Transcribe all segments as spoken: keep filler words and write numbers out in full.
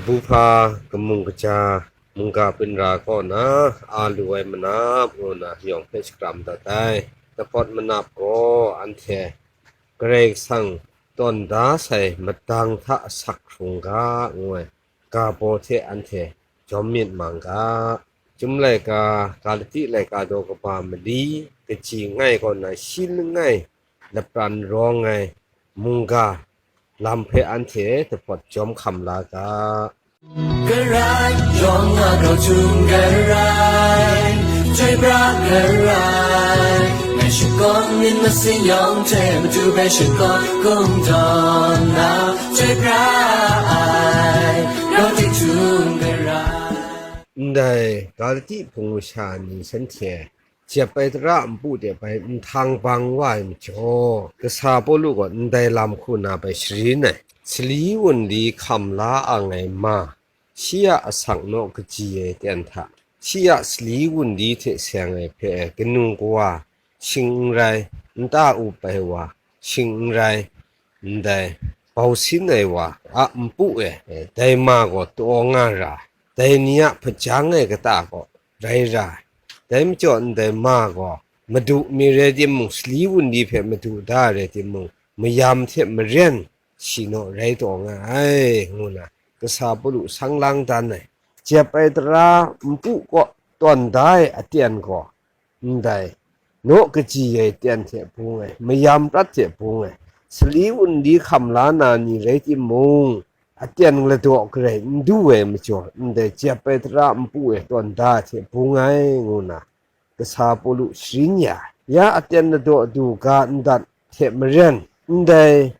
Buhpa kamung kaja mungga binra kaw na a lu ai manap ngu na yawng hpe shakram dat ai. Dapawt manap gaw anhte Karai Kasang tawn da sai madang hta asak hkrung ga ngu ai ga baw hte anhte jawm myit mang ga. Chyum laika, Galati laika daw kaba mali, kaji ngai kaw na shi langai lapran rawng ai mungga lam hpe anhte dapawt jawm hkam la ga. Karai, yawng a grau htum karai, chyoi pra karai, ngai shakawn myit masin yawng hte matu hpe shakawn kungdawn na, chyoi pra ai, grau htum karai. Ndai Galati hpung masha ni shanhte jep ai tara npu de bai nhtang bang wa ai majaw, kasa Pawlu gaw ndai lam hku na bai sharin ai. Sali wunli hkam la ang ai ma, shi a asak naw kaji ai ten hta, shi a sali wunli hte seng ai hpe kanu kawa shing n rai, nta up ai wa shing n rai, ndai bau sin ai wa a npu e, dai ma gaw taw nga ra, dai ni a hpajang ai kata gaw rai ra ai. Dai majaw ndai ma gaw madu mi rai timung, sali wunli hpe madu da ai rai timung, mayam hte maren shi naw rai taw nga ai, ngu na kasa Pawlu sang lang dan ai. Jep ai tara npu kaw tawn da ai aten gaw, ndai naw kaji ai ten hte bung ai, mayam prat hte bung ai, sali wunli hkam la na ni rai timung, aten ladaw garai n du ai majaw, ndai jep ai tara npu e tawn da ai hte bung ai, ngu na kasa Pawlu sharin ya ai. Ya aten ladaw du ga ndat hte maren, ndai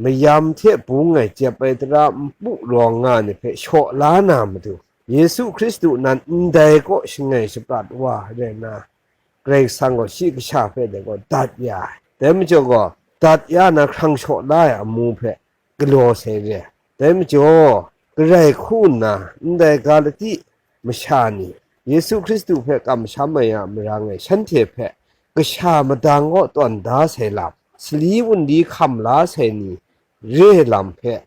mayam hte bung ai jep ai tara npu rawng nga ni hpe shaw la na matu, Yesu Hkristu nan ndai kaw shangai shaprat wa rai na, Karai Kasang gaw shi kasha hpe dai gaw dat ya ai. Dai majaw gaw, dat ya na hkrang shaw la ai amu hpe galaw sai re ai. Dai majaw, garai hku nna ndai Galati masha ni, Yesu Hkristu hpe kamsham ai a marang e shanhte hpe kasha madang kaw tawn da sai lam, sali wunli hkam la sai ni re lam hpe,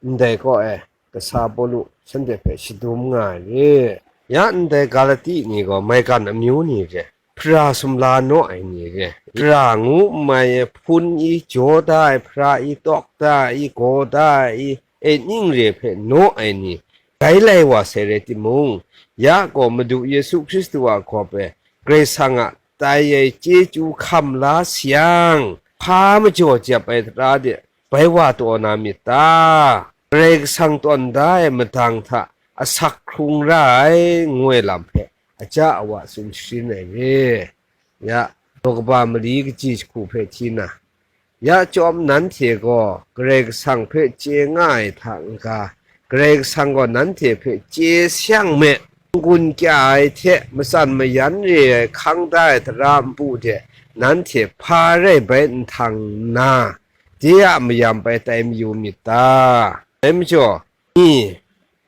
ndai kaw e kasa Pawlu shanhte hpe shadum nga ai re. Ya ndai Galati ni gaw maigan amyu ni re, hpara sumla naw ai ni re, hpara ngu n mai ai hpun i, jaw da ai hpara i, tawk da ai i, gaw da ai i, e ning re hpe naw ai ni, gai lai wa sai rai timung, ya gaw Madu Yesu Hkristu a gawp e Karai Kasang a tai ai chyeju hkam la sayang, hpa majaw jep ai tara de bai wa taw na myit ta? Karai Kasang tawn da ai madang hta asak hkrung ra ai, ngu ai lam hpe aja awa tsun sharin ai re. Ya, daw kaba mali kaji jahku hpe hti na, ya chyawm nanhte gaw Karai Kasang hpe chye nga ai hta n-ga, Karai Kasang gaw nanhte hpe chye sayang me, n-gun kya ai hte matsan mayan re ai hkang da ai tara npu de nanhte hpa rai bai nhtang nna, de a mayam bai tai mayu myit ta? Dai majaw, ni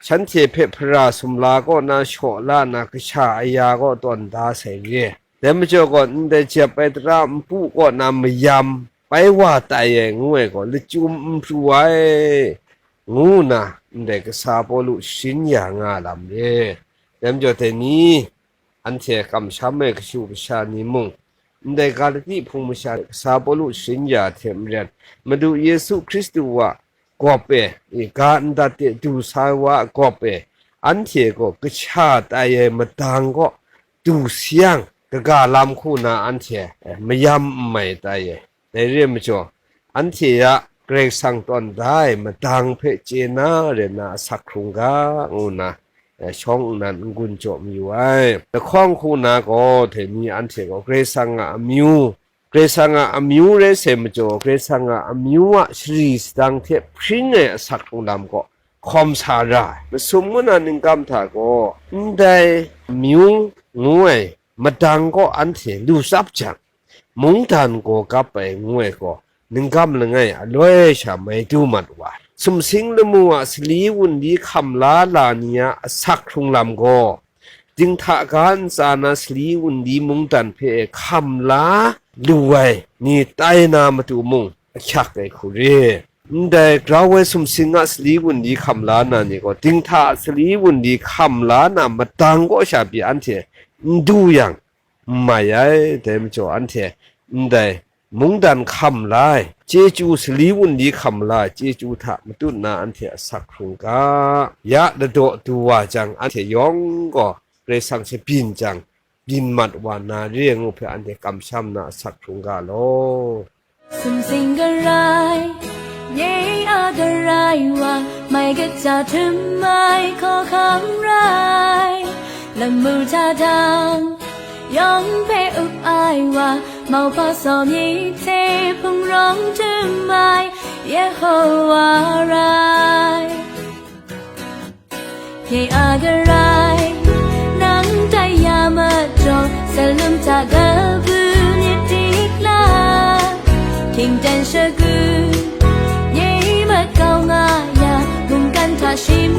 shanhte hpe hpara sumla kaw na shaw la na, kasha aya kaw tawn da sai re. Dai majaw gaw, ndai jep ai tara npu kaw na mayam bai wa tai ai ngu ai gaw, lachyum n pru ai, ngu nna ndai kasa Pawlu sharin ya nga lam re. Dai majaw, dai ni anhte kamsham ai kashu kasha ni mung, ndai Galati hpung masha kasa Pawlu sharin ya hte maren, Madu Yesu Hkristu a gawp e, i, ga ndat de du sa ai wa a gawp e, anhte gaw kasha tai ai madang kaw du sayang, kaga lam hku na anhte, eh, mayam n mai tai ai. Dai re ai majaw, anhte a Karai Kasang tawn da ai madang hpe chye na rai nna asak hkrung ga, ngu nna, eh, shawng nnan n-gun jaw mayu ai. Lahkawng hku na gaw, dai ni anhte gaw Karai Kasang a amyu, Karai Kasang a amyu rai sai majaw, Karai Kasang a amyu a shari sadang hte hpring ai asak hkrung lam kaw hkawm sa ra ai. Masum ngu na ningkam hta gaw, ndai amyu ngu ai madang kaw anhte lu tsap jang, mungdan gaw gap ai ngu ai gaw, ningkam langai aloi sha mai du mat wa ai. Sumsing lamu a sali wunli hkam la la ni a asak hkrung lam gaw, dinghta ga ntsa na sali wunli mungdan hpe hkam la lu ai ni tai na matu mung ahkyak ai hku re. Ndai grau ai sumsing a sali wunli hkam la na ni gaw, dinghta a sali wunli hkam la na madang kaw sha pyi anhte n du yang, n mai ai. Dai majaw anhte ndai mungdan hkam la ai, chyeju sali wunli hkam la ai chyeju hta matut na anhte asak hkrung ga. Ya ladaw du wa jang, anhte yawng gaw Karai Kasang shabyin jang, byin mat wa na re ai ngu hpe anhte kamsham na asak hkrung ga law. Sumsing garai, nye a garai wa, mai kaja htum ai hkawhkam rai. Lamu hta dang, yawng hpe up ai wa, mauhpa sawmyit hte hpung rawng htum ai Yehowa rai. Nye a garai, nang tai ya majaw, salum hta kabu myit dik la, hkying dan shagu, nye mat kau nga ya, mungkan hta shim